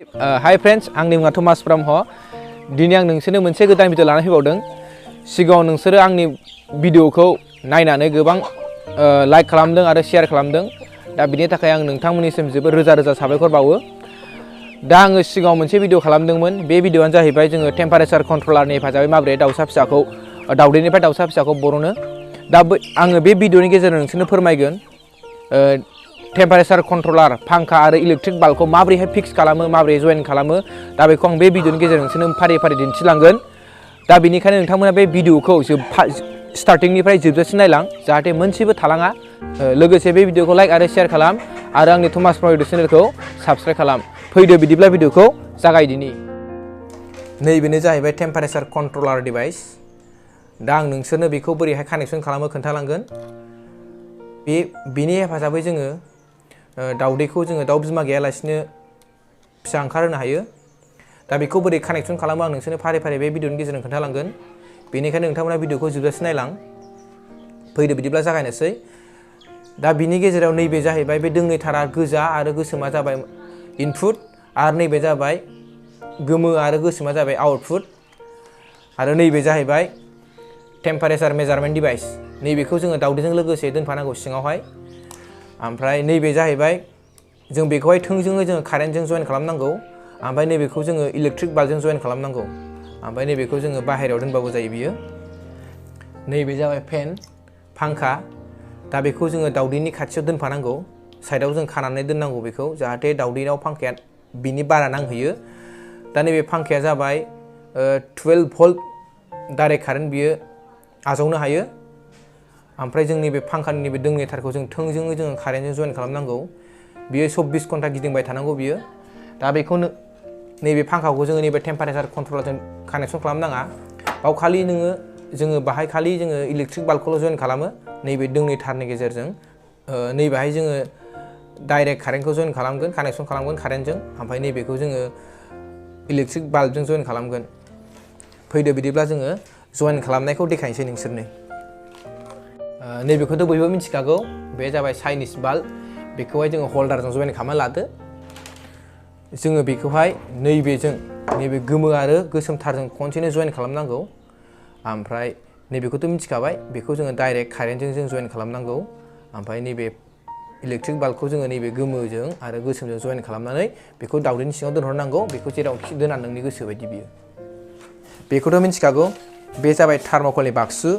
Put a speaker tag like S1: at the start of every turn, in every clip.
S1: Hi friends, आंनि मुङा Thomas Brahma. दिनै आं नोंसोरनो मोनसे गोदान भिडिअ लानानै फैबावदों। सिगाङाव नोंसोरो आंनि भिडिअखौ नायनानै गोबां लाइक खालामदों आरो शेयार खालामदों। दा बिनि थाखाय आं नोंथांमोननिसिम जोबोद रोजा रोजा साबायखर बावो। दा आङो सिगाङाव मोनसे भिडिअ खालामदोंमोन। बे भिडिअआनो जाहैबाय जोङो टेम्पारेचार कन्ट्रलारनि हेफाजाबै माबोरै दाउदैनिफ्राय दाउसा फिसाखौ बरनो। दा आङो बे भिडिअनि गेजेरजों नोंसोरनो फोरमायगोन टेम्पारेचार कन्ट्रलार फांखा आरो इलेक्ट्रिक बाल्बखौ माबोरैहाय फिक्स खालामो, माबोरै जइन खालामो। दा बेखौ आं बे भिडिअनि गेजेरजों नोंसोरनो फारि फारि दिन्थिलांगोन। दा बेनिखायनो नोंथांमोना बे भिडिअखौ स्टार्टिंनिफ्राय जोबजासिम नायलां, जाहाथे मोनसेबो थालाङा। लोगोसे बे भिडिअखौ लाइक आरो शेयार खालाम आरो आंनि थमास ब्रह्म इउटुब चेनेलखौ साबस्क्राइब खालाम। फैदो बिदिब्ला भिडिअखौ जागायदिनि। नैबेनो जाहैबाय टेम्पारेचार कन्ट्रलार डिभाइस। दा आं नोंसोरनो बेखौ बोरैहाय कानेक्सन खालामो खोन्थालांगोन। बेनि हेफाजाबै जोङो दाउदैखौ दाउ बिमा गैयालासिनो फिसा ओंखारहोनो हायो। दा बेखौ बोरै कानेक्सन खालामो आं नोंसोरनो फारि फारि बे भिडिअनि गेजेरजों खोन्थालांगोन। बेनिखायनो नोंथांमोना भिडिअखौ जोबजासिम नायलां। फैदो बिदिब्ला जागायनोसै। दा बिनि गेजेराव नैबे जाहैबाय बे दोंनै थारा गोजा आरो गोसोमा जाबाय इनपुट, आरो नैबे जाबाय गोमो आरो गोसोमा जाबाय आउटपुट। आरो नैबे जाहैबाय टेम्पारेचार मेजारमेन्ट डिभाइस। नैबेखौ जोङो दाउदैजों लोगोसे दोनफानांगौ सिङावहाय। ओमफ्राय नैबे जाहैबाय जों बेखौहाय थोंजोङै जोङो कारेन्टजों जइन खालामनांगौ। ओमफ्राय नैबेखौ जोङो इलेक्ट्रिक बाल्बजों जइन खालामनांगौ। ओमफ्राय नैबेखौ जोङो बाहेरायाव दोनबाबो जायो बियो। नैबे जाबाय फेन, फांखा। दा बेखौ जोङो दाउदैनि खाथियाव दोनफानांगौ। साइडआव जों खानानै दोननांगौ बेखौ, जाहाथे दाउदैनाव फांखाया बिनि बारा नांहैयो। दा नैबे फांखाया जाबाय 12 भल्ट डाइरेक्ट कारेन्ट बियो आजावनो हायो। ओमफ्राय जों नैबे फांखानि नैबे दोंनै थारखौ जों थोंजोङै जोङो कारेन्टजों जइन खालामनांगौ। बियो 24 घन्टा गिदिंबाय थानांगौ बियो। दा बेखौ नैबे फांखाखौ जोङो नैबे टेम्पारेचार कन्ट्रलारजों कानेक्सन खालामनाङा। बाव खालि जोङो बाहाय खालि जोङो इलेक्ट्रिक बाल्बखौल' जइन खालामो, नैबे दोंनै थारनि गेजेरजों। नैबेहाय जोङो डाइरेक्ट कारेन्टखौ जइन खालामगोन, कानेक्सन खालामगोन कारेन्टजों। ओमफ्राय नैबेखौ जोङो इलेक्ट्रिक बाल्बजों जइन खालामगोन। फैदो बिदिब्ला जोङो जइन खालामनायखौ देखायनोसै नोंसोरनो। नैबेखौथ' बयबो मिथिखागौ, बे जाबाय चाइनिस बाल्ब। बेखौहाय जोङो हल्डारजों जइन खालामना लादो। जोङो बेखौहाय नैबे गोमो आरो गोसोम थारजों खनसेनो जइन खालामनांगौ। ओमफ्राय नैबेखौथ' मिथिखाबाय, बेखौ जोङो डाइरेक्ट कारेन्टजों जों जइन खालामनांगौ। ओमफ्राय नैबे इलेक्ट्रिक बाल्बखौ जोङो नैबे गोमोजों आरो गोसोमजों जइन खालामनानै बेखौ दाउदैनि सिङाव दोनहरनांगौ। बेखौ जेरावखि दोना नोंनि गोसो बायदि बियो। बेखौथ' मिथिखागौ, बे जाबाय थार्मकलनि बाक्सु,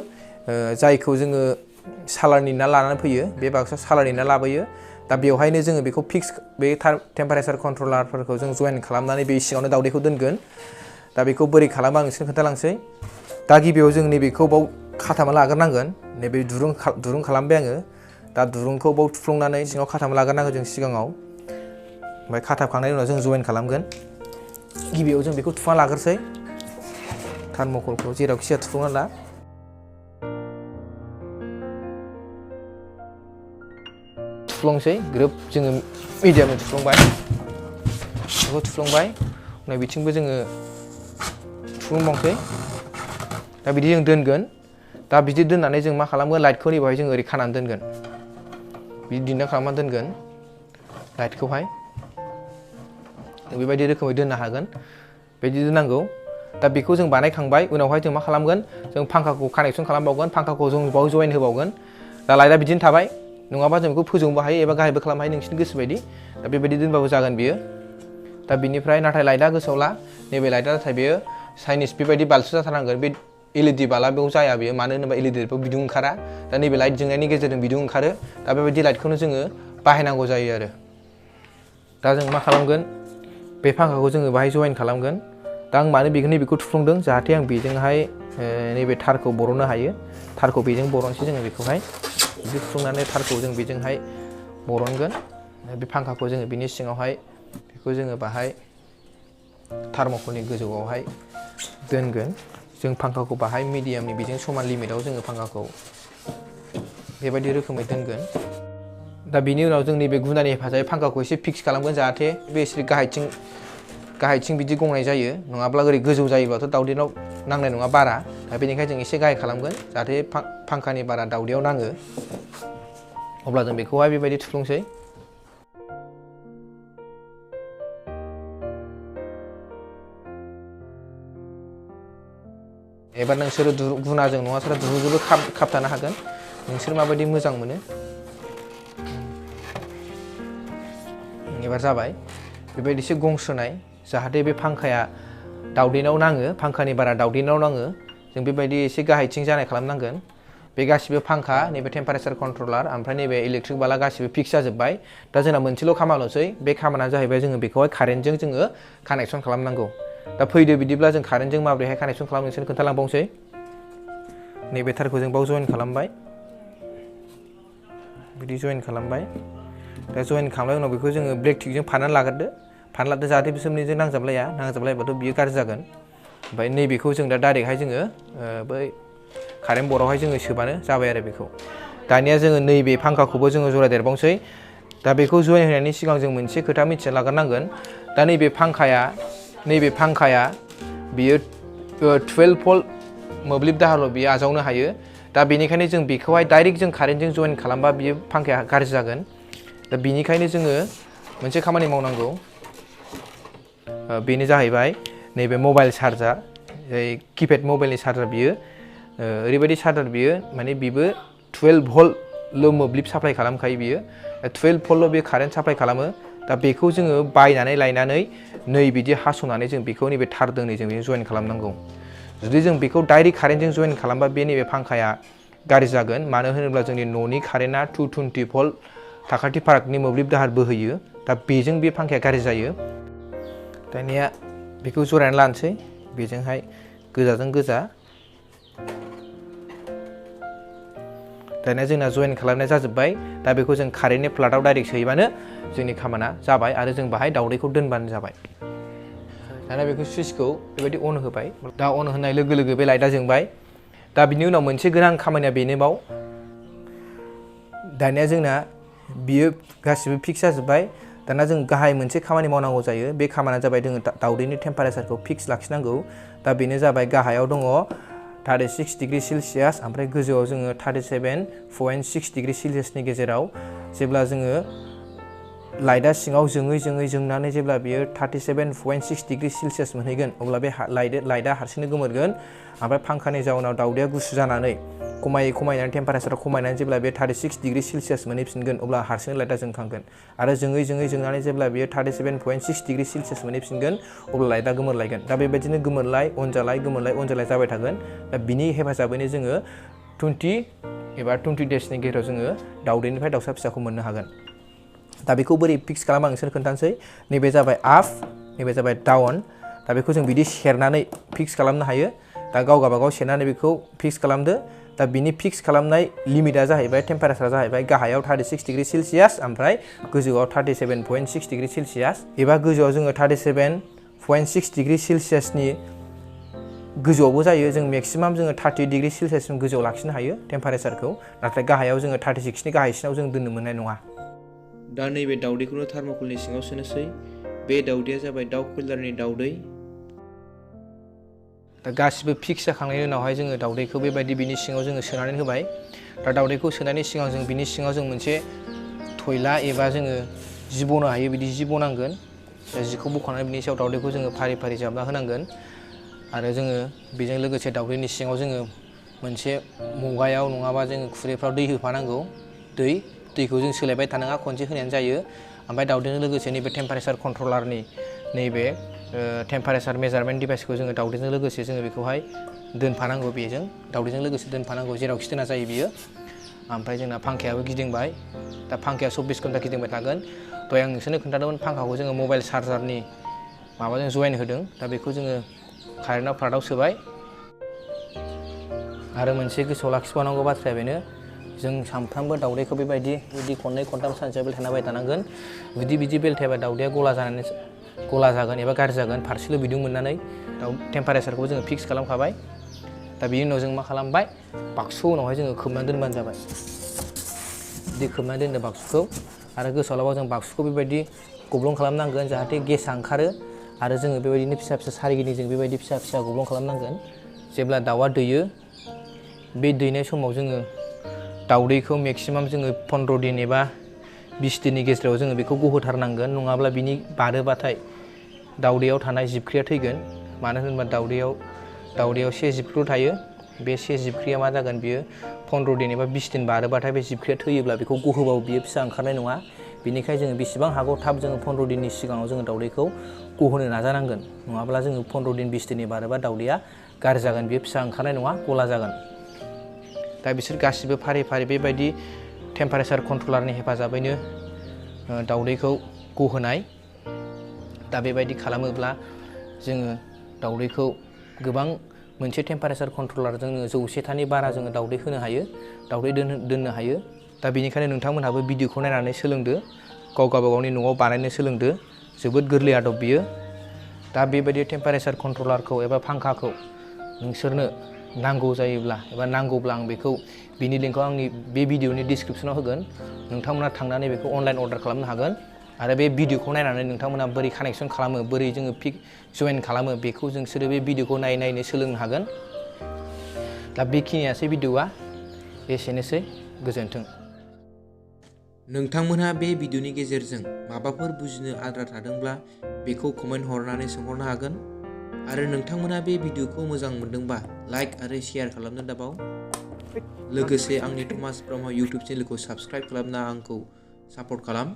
S1: जायखौ जोङो सालारनि ना लानानै फैयो। बे बाक्सुआ सालारनि ना लाबोयो। दा बेवहायनो जोङो बेखौ बे टेम्पारेचार कन्ट्रलारफोरखौ जों जइन खालामनानै बे सिङावनो दाउदैखौ दोनगोन। दा बेखौ बोरै खालामो आं नोंसोरनो खोन्थालांसै। दा गिबियाव जों नैबेखौ बाव खाथाबना लाग्रोनांगोन। नैबे दुरुं खालामबाय आङो। दा दुरुंखौ बाव थुफ्लंनानै सिङाव खाथाबना लाग्रोनांगोन जों सिगाङाव। ओमफ्राय खाथाबखांनायनि उनाव जों जइन खालामगोन। गिबियाव जों बेखौ थुफ्लंना लाग्रोसै, थार्मकलखौ जेरावखि जाया थुफ्लंना ला। थुफ्लंसै ग्रोब, जोङो मिडियामजों थुफ्लंबाय, बेखौ थुफ्लंबाय। उनाव बिथिंबो जोङो थुफ्लंबावसै। दा बिदि जों दोनगोन। दा बिदि दोननानै जों मा खालामगोन, लाइटखौ नैबेहाय जों ओरै खानानै दोनगोन। बिदि दिन्दां खालामनानै दोनगोन लाइटखौहाय। बेबायदि रोखोमै दोननो हागोन, बिदि दोननांगौ। दा बेखौ जों बानायखांबाय। उनावहाय जों मा खालामगोन, जों फांखाखौ कानेक्सन खालामबावगोन, फांखाखौ जों बाव जइन होबावगोन। दा लाइटआ बिदिनो थाबाय। नङाबा जों बेखौ फोजौनोबो हायो एबा गाहायबो खालामनो हायो, नोंसिनि गोसो बायदि। दा बेबायदि दोनबाबो जागोन बियो। दा बिनिफ्राय नाथाय लाइटआ गोसोआव ला, नैबे लाइटआ नाथाय बेयो चाइनिस बेबायदि बाल्बसो जाथारनांगोन। बे एलइडि बाल्बआ बेयाव जाया बेयो, मानो होनोबा एलइडिआव बिदुं ओंखारा। दा नैबे लाइट जोंनायनि गेजेरजों बिदुं ओंखारो। दा बेबायदि लाइटखौनो जोङो बाहायनांगौ जायो आरो। दा जों मा खालामगोन, बे फांखाखौ जोङो बाहाय जइन खालामगोन। दा आं मानो नैबेखौ थुफ्लंदों, जाहाथे आं बेजोंहाय नैबे थारखौ बरननो हायो। थारखौ बेजों बरनसै जोङो बेखौहाय। बिदि थुफ्लंनानै थारखौ जों बेजोंहाय बरनगोन। बे फांखाखौ जोङो बिनि सिङावहाय बेखौ जोङो बाहाय थार्मकलनि गोजौआवहाय दोनगोन। जों फांखाखौ बाहाय मिडियामनि बेजों समान लिमिटआव जोङो फांखाखौ बेबायदि रोखोमै दोनगोन। दा बिनि उनाव जों नैबे गुनानि हेफाजाबै फांखाखौ एसे फिक्स खालामगोन, जाहाथे बे एसे गाहायथिं बिदि गंनाय जायो। नङाब्ला ओरै गोजौ जायोब्लाथ' दाउदैनाव नांनाय नङा बारा। दा बेनिखायनो जों एसे गाहाय खालामगोन, जाहाथे फांखानि बारा दाउदैयाव नाङो। अब्ला जों बेखौहाय बेबायदि थुफ्लंसै। एबार नोंसोरो गुनाजों नङाब्ला दुरुंजोंबो खाबथानो हागोन नोंसोर माबायदि मोजां मोनो एबार जाबाय बेबायदि एसे गंसोनाय जाहाथे बे फांखाया दावदैनाव नाङो फांखानि बारा दावदैनाव नाङो जों बेबायदि एसे गाहायथिं जानाय खालामनांगोन बे गासिबो फांखा नैबे टेम्पारेचार कन्ट्रलार ओमफ्राय नैबे इलेक्ट्रिक बाला गासिबो फिक्स जाजोब्बाय दा जोंना मोनसेल' खामानिल'सै बे खामानिया जाहैबाय जोङो बेखौहाय कारेन्टजों जोङो कानेक्सन खालामनांगौ दा फैदो बिदिब्ला जों कारेन्टजों माबोरैहाय कानेक्सन खालामनो नोंसोरनो खोन्थालांबावसै नैबे थारखौ जों बाव जइन खालामबाय बिदि जइन खालामबाय दा जइन खालामनायनि उनाव बेखौ जोङो ब्लेक टिकजों फाननानै लाग्रोदो फानलादो जाहाथे बिसोर मोननैजों नांजाबलायबाथ' बियो गाज्रि जागोन ओमफ्राय नैबेखौ जों दा डाइरेक्टहाय जोङो बै कारेन्ट बर्डआवहाय जोङो सोबानो जाबाय आरो बेखौ दानिया जोङो नैबे फांखाखौबो जोङो जरायदेरबावसै दा बेखौ जइन होनायनि सिगां जों मोनसे खोथा मिथिना लाग्रोनांगोन दा नैबे फांखाया बियो 12 भल्ट मोब्लिब दाहारल' बियो आजावनो हायो दा बेनिखायनो जों बेखौहाय डाइरेक्ट जों कारेन्टजों जइन खालामबा बियो फांखाया गाज्रि जागोन दा बेनिखायनो जोङो मोनसे खामानि मावनांगौ बेनो जाहैबाय नैबे मबाइल चार्जार किपेड मबाइलनि चार्जार बियो ओरैबायदि चार्जार बियो माने बिबो 12 भल्टल' मोब्लिब साप्लाइ खालामखायो बियो 12 भल्टल' बे कारेन्ट साप्लाइ खालामो दा बेखौ जोङो बायनानै लायनानै नै बिदि हास'नानै जों बेखौ नैबे थार दोंनैजों बेजों जइन खालामनांगौ जुदि जों बेखौ डाइरेक्ट कारेन्टजों जइन खालामबा बे नैबे फांखाया गाज्रि जागोन मानो होनोब्ला जोंनि न'नि कारेन्टआ 220 भल्ट थाखाथि फारागनि मोब्लिब दाहार बोहैयो दा बेजों बे फांखाया गाज्रि जायो दानिया बेखौ जरायनानै लानोसै बेजोंहाय गोजाजों गोजा दानिया जोंना जइन खालामनाय जाजोब्बाय दा बेखौ जों कारेन्टनि प्लाटआव डाइरेक्ट सोयोबानो जोंनि खामानिया जाबाय आरो जों बाहाय दावदैखौ दोनबानो जाबाय दानिया बेखौ सुइचखौ बेबायदि अन होबाय दा अन होनाय लोगो लोगो बे लाइटआ जोंबाय दा बिनि उनाव मोनसे गोनां खामानिया बेनोबाव दानिया जोंना बियो गासिबो फिक्स जाजोब्बाय दाना जों गाहाय मोनसे खामानि मावनांगौ जायो बे खामानिया जाबाय जोङो दावदैनि टेम्पारेचारखौ फिक्स लाखिनांगौ दा बेनो जाबाय गाहायाव दङ 36 डिग्री सेलसियास ओमफ्राय गोजौआव जोङो 37.6 डिग्री सेलसियासनि गेजेराव जेब्ला जोङो लाइटआ सिङाव जोंनानै जेब्ला बियो 37.6 डिग्री सेलसियास मोनहैगोन अब्ला बे लाइटआ हारसिंनो गोमोरगोन ओमफ्राय फांखानि जाउनाव दावदैया गुसु जानानै खमायनानै टेम्पारेचार खमायनानै जेब्ला बे 36 डिग्री सेलसियास मोनहैफिनगोन अब्ला हारसिंनो लाइटआ जोंखांगोन आरो जोंनानै जेब्ला बियो 37.6 डिग्री सेलसियास मोनहैफिनगोन अब्ला लाइटआ गोमोरलायगोन दा बेबायदिनो गोमोरलाय अन जालाय जाबाय थागोन दा बिनि हेफाजाबैनो जोङो 20 डेजनि गेजेराव जोङो दावदैनिफ्राय दाउसा फिसाखौ मोननो हागोन दा बेखौ बोरै फिक्स खालामो आं नोंसोर खोन्थानोसै नैबे जाबाय आप नैबे जाबाय डाउन दा बेखौ जों बिदि सेरनानै फिक्स खालामनो हायो दा गावगाबागाव सेरनानै बेखौ फिक्स खालामदो दा बिनि फिक्स खालामनाय लिमिटआ जाहैबाय टेम्पारेचारा जाहैबाय गाहायाव 36 डिग्री सेलसियास ओमफ्राय गोजौआव 37.6 डिग्री सेलसियास एबा गोजौआव जोङो 37.6 डिग्री सेलसियासनि गोजौआवबो जायो जों मेक्सिमाम जोङो 30 डिग्री सेलसियाससिम गोजौआव लाखिनो हायो टेम्पारेचारखौ नाथाय गाहायाव जोङो 36नि गाहायसिनाव जों दोननो मोननाय नङा दा नैबे दावदैखौनो थार्मकलनि सिङाव सोनोसै बे दावदैया जाबाय दाउ कयलारनि दावदै दा गासिबो फिक्स जाखांनायनि उनावहाय जोङो दावदैखौ बेबायदि बिनि सिङाव जोङो सोनानै होबाय दा दावदैखौ सोनायनि सिगां जों बिनि सिङाव जों मोनसे थयला एबा जोङो जि बनो हायो बिदि जि बनांगोन दा जिखौ बख'नानै बिनि सायाव दावदैखौ जोङो फारि जाबना होनांगोन आरो जोङो बेजों लोगोसे दावदैनि सिङाव जोङो मोनसे मुगायाव नङाबा जोङो खुरैफ्राव दै होफानांगौ दैखौ जों सोलायबाय थानाङा खनसे होनायानो जायो ओमफ्राय दावदैजों लोगोसे नैबे टेम्पारेचार कन्ट्रलारनि नैबे टेम्पारेचार मेजारमेन्ट डिभाइसखौ जोङो दावदैजों लोगोसे जोङो बेखौहाय दोनफानांगौ बेजों दावदैजों लोगोसे दोनफानांगौ जेरावखि दोना जायो बियो ओमफ्राय जोंना फांखायाबो गिदिंबाय दा फांखाया 24 घन्टा गिदिंबाय थागोन दहाय आं नोंसोरनो खोन्थादोंमोन फांखाखौ जोङो मबाइल चार्जारनि माबाजों जइन होदों दा बेखौ जोङो कारेन्टआव प्लाटआव सोबाय आरो मोनसे गोसोआव लाखिबावनांगौ बाथ्राया बेनो जों सानफ्रामबो दावदैखौ बेबायदि खननै खनथाम सानसेयाव बेलथायना होबाय थानांगोन बिदि बेलथायबा दावदैया गला जागोन एबा गाज्रि जागोन फारसेल' बिदुं मोननानै टेम्पारेचारखौ जोङो फिक्स खालामखाबाय दा बिनि उनाव जों मा खालामबाय बाक्सु उनावहाय जोङो खोबनानै दोनबानो जाबाय बिदि खोबनानै दोनदो बाक्सुखौ आरो गोसोआव लाबाव जों बाक्सुखौ बेबायदि गब्लं खालामनांगोन जाहाथे गेसआ ओंखारो आरो जोङो बेबायदिनो फिसा सारिगिदिं जों बेबायदि फिसा गब्लं खालामनांगोन जेब्ला दाउआ दैयो बे दैनाय समाव जोङो दावदैखौ मेक्सिमाम जोङो 15 दिन एबा 20 दिननि गेजेराव जोङो बेखौ गहोथारनांगोन नङाब्ला बिनि बारोबाथाय दावदैयाव थानाय जिबख्रिया थैगोन मानो होनोबा दावदैयाव दाउदैयाव से जिबख्रि थायो बे से जिबख्रिया मा जागोन बियो 15 दिन एबा 20 दिन बारोबाथाय बे जिबख्रिया थैयोब्ला बेखौ गहोबाबो बियो फिसा ओंखारनाय नङा बेनिखायनो जोङो बेसेबां हागौ थाब जोङो 15 दिननि सिगाङाव जोङो दाउदैखौ गहोनो नाजानांगोन नङाब्ला जोङो 15 दिन 20 दिननि बारोबा दाउदैया गाज्रि जागोन बियो फिसा ओंखारनाय नङा गला जागोन दा बिसोर गासिबो फारि फारि बेबायदि टेम्पारेचार कन्ट्रलारनि हेफाजाबैनो दाउदैखौ गहोनाय दा बेबायदि खालामोब्ला जोङो दाउदैखौ गोबां मोनसे टेम्पारेचार कन्ट्रलारजों 100थानि बारा जोङो दाउदै होनो हायो दाउदै दोननो हायो दा बेनिखायनो नोंथांमोनहाबो भिडिअखौ नायनानै सोलोंदो गावगावनि न'आव बानायनो सोलोंदो जोबोद गोरलै आदब बियो दा बेबायदि टेम्पारेचार कन्ट्रलारखौ एबा फांखाखौ नोंसोरनो नांगौ जायोब्ला एबा नांगौब्ला आं बेखौ बिनि लिंकखौ आंनि बे भिडिअनि डिसक्रिपसनाव होगोन नोंथांमोना थांनानै बेखौ अनलाइन अर्डार खालामनो हागोन आरो बे भिडिअखौ नायनानै नोंथांमोना बोरै कानेक्सन खालामो बोरै जोङो पिक जइन खालामो बेखौ नोंसोरो बे भिडिअखौ नायनो सोलोंनो हागोन दा बेखिनियासै भिडिअआ एसेनोसै गोजोन्थों नोंथांमोनहा बे भिडिअनि गेजेरजों माबाफोर बुजिनो आद्रा थादोंब्ला बेखौ कमेन्ट हरनानै सोंहरनो हागोन आरो नोंथांमोनहा बे भिडिअखौ मोजां मोनदोंबा लाइक आरो शेयार खालामनो दाबाव लोगोसे आंनि थमास ब्रह्म इउटिउब चेनेलखौ साबस्क्राइब खालामना आंखौ सापर्ट खालाम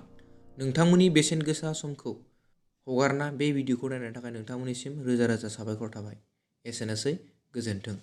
S1: नोंथांमोननि बेसेन गोसा समखौ हगारना बे भिडिअखौ नायनो थाखाय नोंथांमोननिसिम रोजा रोजा साबायखर थाबाय एसेनोसै गोजोन्थों